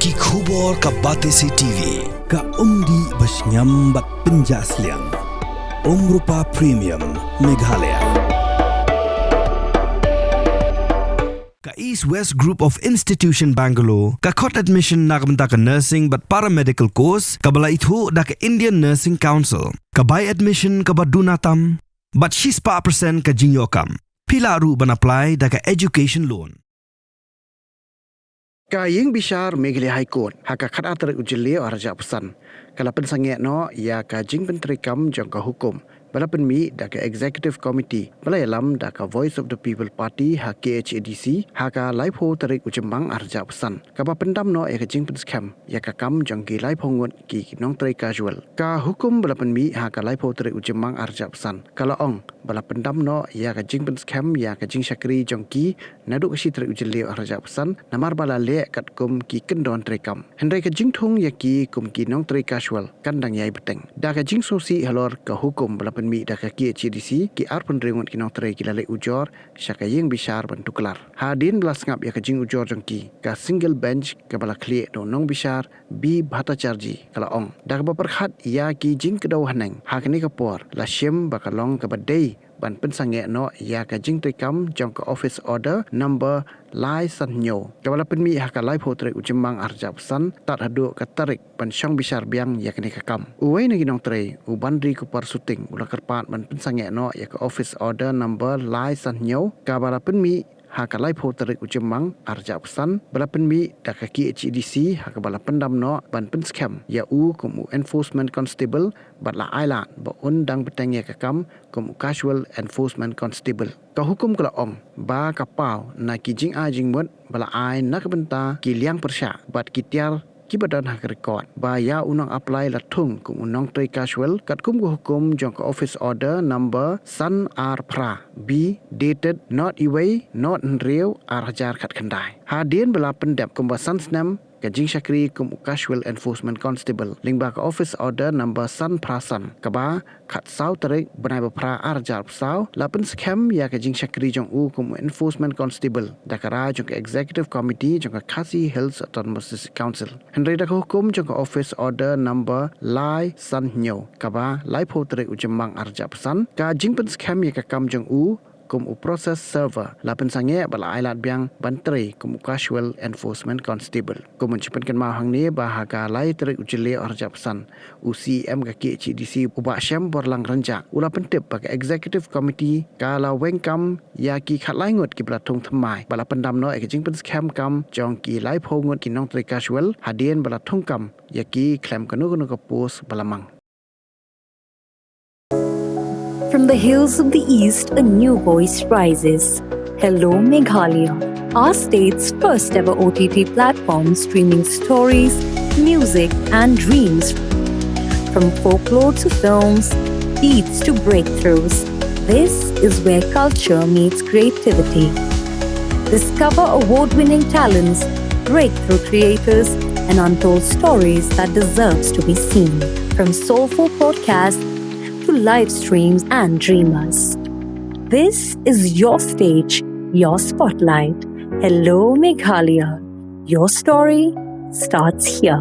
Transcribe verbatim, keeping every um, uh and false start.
Ki khubor ka Batesi T V. Ka umdih ba shngiam bad pynjah sliang. Umrupa Premium, Meghalaya. Ka East West Group of Institution Bangalore ka khot admission na ka bynta ka nursing bad paramedical course kaba la ithuh da ka Indian Nursing Council. Ka bai admission kaba duna tam bad shispah percent ka jingïoh kam. Phi lah ruh ban apply da ka education loan. Ka Ïing Bishar Meghalaya High Court ha ka khatar tarik u Jylliew arhajar arphew san ka la pynsangeh noh ïa ka jingpyntreikam jong ka hukum ba la pynmih da ka Executive Committee ba la ïalam da ka Voice of the People Party ha K H A D C ha ka laiphew tarik u Jymmang arhajar arphew san, kaba pyndam noh ïa ka jingpynskhem ïa ka kam jong ki laiphew ngut ki nongtrei casual. Ka hukum ba la pynmih ha ka laiphew tarik u Jymmang arhajar arphew san ka la ong ba la pyndam noh ïa ka jingpynskhem ïa ka jingshakri jong ki naduh ka shi tarik u Jylliew arhajar arphew san namar ba la leh katkum ki kyndon treikam. Hynrei ka jingthung ïa ki kum ki nongtrei casual kan dang ïai bteng. Da ka jingsngewsih halor ka hukum ba la pynmih da ka K H A D C, ki arphew hynriew ngut ki nongtrei ki la leit ujor sha ka Ïing Bishar ban tuklar. Hadien ba la sngap ïa ka jingujor jong ki, ka single bench kaba la khlieh da u nongbishar B Bhattacharjee ka la ong da kaba pyrkhat ïa ki jingkdew haneng ha kane ka por, la shim ba ka long kaba dei ban pynsangeh noh ïa ka jingtreikam jong ka Office Order number lai san hynñiew kaba la pynmih ha ka laiphew tarik u Jymmang arhajar arphew san tad haduh ka tarik ban shong bishar biang ïa kane ka kam. Uwei na ki nongtrei, u Banri Kupar Suting, u la kyrpad ban pynsangeh noh ïa ka Office Order number lai san hynñiew kaba la pynmih ha ka laiphew tarik u Jymmang arhajar arphew san ba la pynmih da ka K H A D C ha kaba la pyndam noh ban pynskhem ïa u kum u Enforcement Constable bad la ailad ba un dang bteng ïa ka kam kum u Casual Enforcement Constable. Ka hukum ka la ong ba ka paw na ki jingai jingmut ba la ai na ka bynta ki liang pyrshah bad ki tiar kiba don ha ka record ba ïa u nongapply la thung kum u nongtrei casual katkum ka hukum jong ka Office Order number san ar phra B dated nod iwei nod hynriew arhajar khatkhyndai. Hadien ba la pyndep kumba san snem ka jingshakri kum u Casual Enforcement Constable lyngba ka Office Order number san phra san kaba khatsaw tarik bnai ba phra arhajar arphew saw la pynskhem ïa ka jingshakri jong u kum u Enforcement Constable da ka rai jong ka Executive Committee jong ka Khasi Hills Autonomous District Council. Hynrei da ka hukum jong ka Office Order number lai san hynñiew kaba laiphew tarik u Jymmang arhajar arphew san, ka jingpynskhem ïa ka kam jong u kum u process server la pynsangeh bad la ailad biang ban trei kum u Casual Enforcement Constable. Kumba ngi shu pynkynmaw hangne ba ha ka lai tarik u Jylliew arhajar arphew san, u C E M ka K H A D C, u Bah Shemborlang Rynjah, u la pyntip ba ka Executive Committee ka la weng kam ïa ki khatlai ngut kiba la thung thymmai bad la pyndam noh ïa ka jingpynskhem kam jong ki laiphew ngut ki nongtrei casual hadien ba la thung kam ïa ki khlem kano kano ka post ba la mang. From the hills of the East, a new voice rises. Hello, Meghalaya, our state's first ever O T T platform streaming stories, music, and dreams. From folklore to films, beats to breakthroughs, this is where culture meets creativity. Discover award winning talents, breakthrough creators, and untold stories that deserves to be seen. From soulful podcasts to live streams and dreamers. This is your stage, your spotlight. Hello, Meghalaya. Your story starts here.